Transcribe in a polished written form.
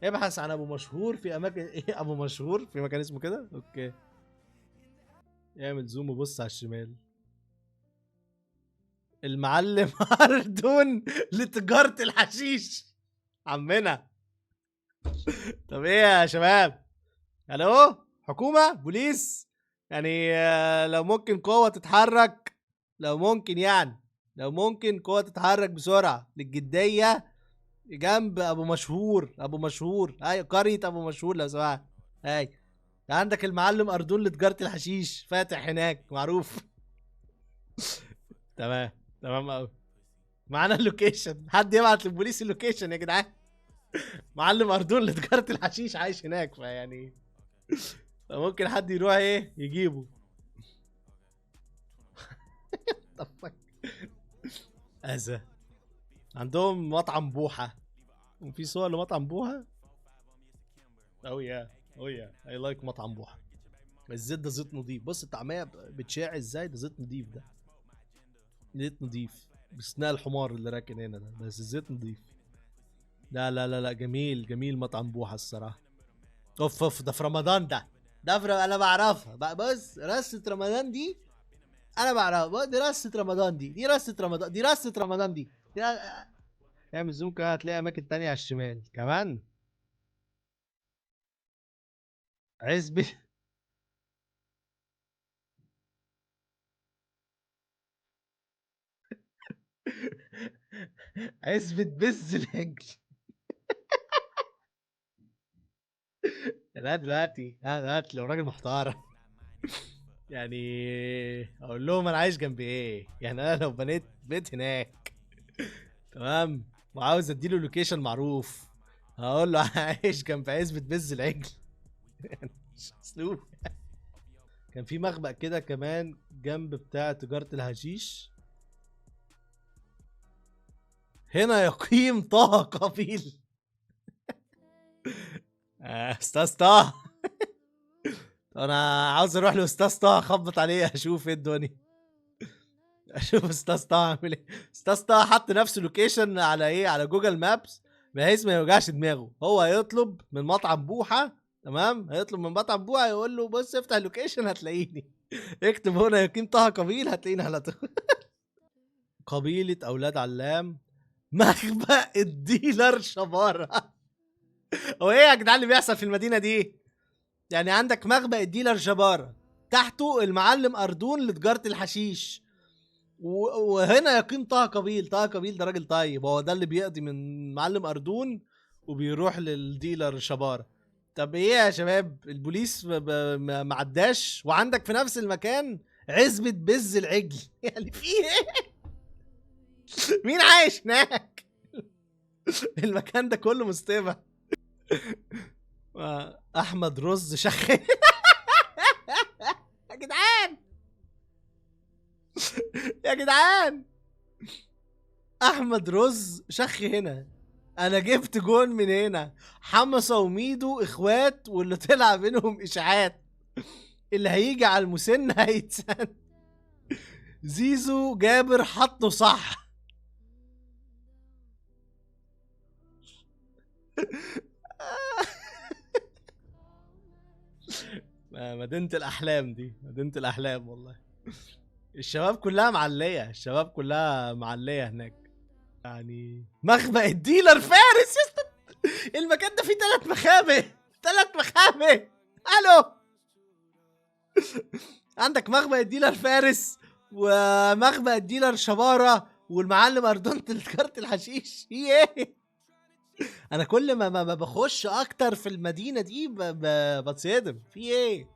ابحث عن ابو مشهور في اماكن ايه؟ ابو مشهور في مكان اسمه كده؟ okay، اعمل zoom وبص على الشمال. المعلم اردون لتجارة الحشيش عمنا. طب ايه يا شباب؟ الو، حكومة، بوليس، يعني لو ممكن قوة تتحرك، لو ممكن يعني، لو ممكن قوة تتحرك بسرعة للجدية جنب ابو مشهور. ابو مشهور، هاي قرية ابو مشهور لو سمحت. هاي عندك المعلم اردون لتجارة الحشيش فاتح هناك، معروف. تمام تمام قوي. معانا ال location، حد يبعت للبوليس ال location يا جدعان. معلم اردون لتجارة الحشيش عايش هناك، فيعني فممكن حد يروح ايه يجيبه. طب اذى. عندهم مطعم بوحة، وفي صور لمطعم بوحة. oh yeah oh yeah I like مطعم بوحة. الزيت ده زيت نضيف، بص الطعمية بتشع ازاي، ده زيت نضيف، ده زيت نضيف باستثناء الحمار اللي راكن هنا ده، بس الزيت نضيف. لا لا لا لا، جميل جميل مطعم بوحة الصراحة. اوف اوف، ده في رمضان، ده ده في انا بعرفها بقى. بص رصة رمضان دي انا بعرفها، دي رصة رمضان دي، دي رصة رمضان دي، رصة رمضان دي، دي اعمل zoom كده هتلاقي اماكن تانية على الشمال كمان. عزبة عزبة بز العجل. لا دلوقتي، لا دلوقتي لو راجل محترم يعني اقول لهم انا عايش جنب ايه، يعني انا لو بنيت بيت هناك تمام وعاوز اديله location معروف هقول له عايش جنب عزبة بز العجل. مش اسلوب. كان في مخبأ كده كمان جنب بتاع تجارة الهشيش. هنا يقيم طه قبيل. استاذ طه، انا عاوز اروح لاستاذ طه اخبط عليه اشوف ايه الدنيا، اشوف استاذ طه عامل ايه. استاذ طه حط نفسه location على ايه، على Google Maps، بحيث ما يوجعش دماغه. هو هيطلب من مطعم بوحه، تمام، هيطلب من مطعم بوحه يقول له بص افتح ال location هتلاقيني، اكتب هنا يقيم طه قبيل هتلاقيني على طول. قبيله اولاد علام، مخبأ ال dealer شبارة. هو ايه يا جدعان اللي بيحصل في المدينة دي؟ يعني عندك مخبأ ال dealer شبارة، تحته المعلم أردون لتجارة الحشيش، وهنا يقيم طه قبيل. طه قبيل ده راجل طيب، هو ده اللي بيقضي من معلم أردون وبيروح لل dealer شبارة. طب ايه يا شباب، البوليس ما عداش، وعندك في نفس المكان عزبة بز العجل. يعني في ايه؟ مين عايش هناك؟ المكان ده كله مستبع. احمد رز شخ. يا جدعان يا جدعان، احمد رز شخ هنا، انا جبت جون من هنا. حمصه وميدو اخوات، واللي طلع بينهم اشاعات، اللي هيجي على المسن هيتسن. زيزو جابر حطه صح. مدينة الأحلام دي، مدينة الأحلام والله. الشباب كلها معلية، الشباب كلها معلية هناك. يعني مخبأ ال dealer فارس يا اسطى، المكان ده فيه 3 مخابئ، 3 مخابئ. الو، عندك مخبأ ال dealer فارس، ومخبأ ال dealer شبارة، والمعلم أردون تجارة الحشيش. ايه؟ انا كل ما بخش اكتر في المدينة دي بتصدم. في ايه؟